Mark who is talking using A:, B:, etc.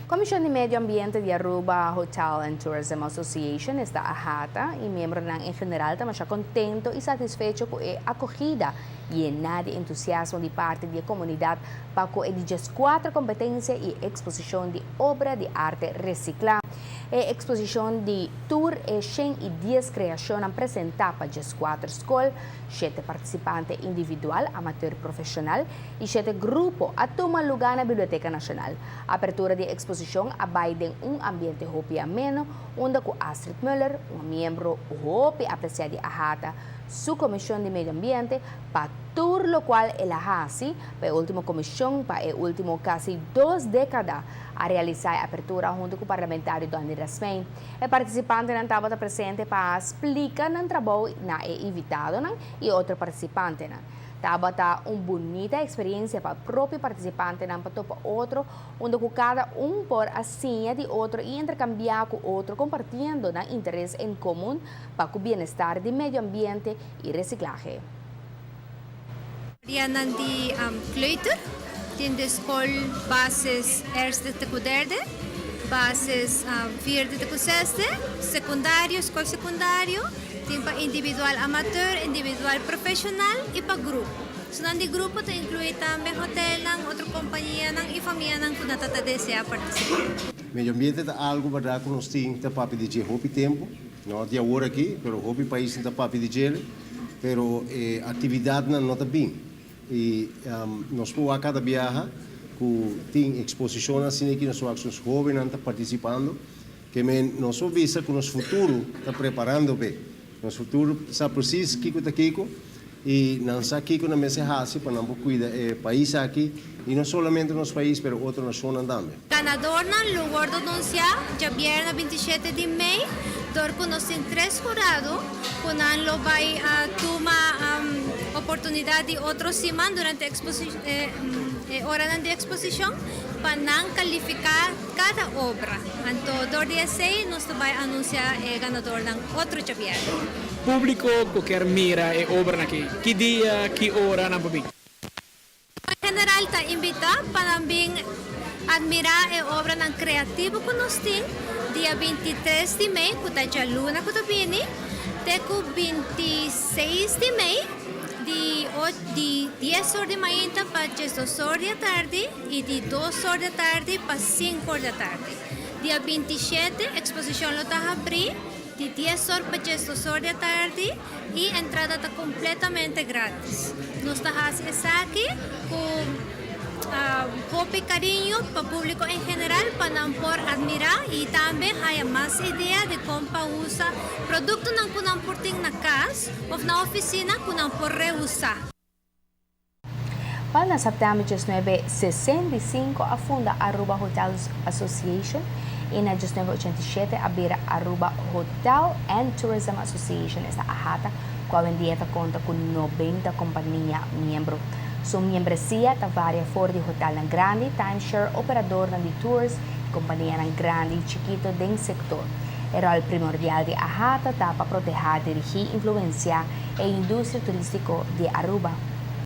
A: Comision di Medio Ambiente di Aruba Hotel and Tourism Association, esta AHATA, y miembronan en general ta masha contento y satisfecho cu e acogida yena di entusiasmo di parti di e comunidad pa cu e di 14 competencia y exposicion di obra di arte recicla. E exposicion di tur e 110 creacionnan presenta pa 14 scol, 7 participante individual, amateur, profesional y 7 grupo a tuma luga na Biblioteca Nacional. Apertura di exposicion a bay den un ambiente hopi ameno, unda cu Astrid Muller, un miembro hopi aprecia di AHATA, su Comision di Medio Ambiente, pa tur locual el a haci pa e ultimo comision pa e ultimo casi 2 decada, a realisa e apertura hunto cu parlamentario Donny Rasmijn. E participantenan tabata presente pa splica nan trabou na e invitadonan y otro participantenan. Tabata un bunita experiencia pa propio participantenan pa topa otro, unda cu cada un por a siña di otro y intercambia cu otro, compartiendo nan interes en comun pa e bienestar di medio ambiente y reciclahe.
B: Rianan di kleuter, tin de school basis eerste te cu derde, basis vierde te cu zesde, secundario, school secundario, tin pa individual amateur, individual profesional y pa grupo. So nan di grupo ta inclui tambe hotelnan, otro companianan y famianan cu nan ta desea participa.
C: Medio ambiente ta algo, berdad, cu nos tin ta papia di dje hopi tempo, no di awor aki, pero hopi pais ta papia di dje, pero actividadnan no ta bin. Y nos por cada biaha cu tin exposicion asina cu nos nos hobennan ta participando, kiermen nos por bisa cu nos futuro ta preparando bon. Nos futuro sa precies kico ta kico y nan sa kico nan mester haci pa nan cuida e pais aki y no solamente nos pais, pero otro nacionnan tambe.
B: Ganadornan lo wordo anuncia diabierna 27 di mei, dor cu nos tin tres hurado, cu nan lo bay tuma oportunidad di otro siman durante ora di exposicion pa nan califica cada obra. Anto, dor di esey, nos ta bay anuncia e ganadornan otro diabierna.
D: Publico cu kier mira e obra aki, ki dia, ki ora nan por bin?
B: En general ta invita pa bin admira e obranan creativo cu nos tin dia 23 di mei, cu ta dialuna cu ta bini, te cu 26 di mei, di 10 or di mainta pa 2 or di atardi y di 2 or di atardi pa 5 or di atardi. Dia 27, exposicion lo ta habri di 10 or pa 2 or di atardi y entrada ta completamente gratis. Nos ta aki cu hopi cariño pa publico en general pa nan por admira y tambe haya mas idea di con pa usa productonan cu nan por tin na cas of na oficina cu nan por reusa.
A: Pa september 1965 a funda Aruba Hotels Association y na 1987 a bira Aruba Hotel and Tourism Association, esta AHATA, cu awendia ta conta cu 90 compania miembro. Su membresia ta varia for di hotelnan grandi, timeshare, operadornan di tours, companianan grandi y chikito den sector. E rol primordial di AHATA ta pa protege, dirigi y influencia e industria turistico di Aruba.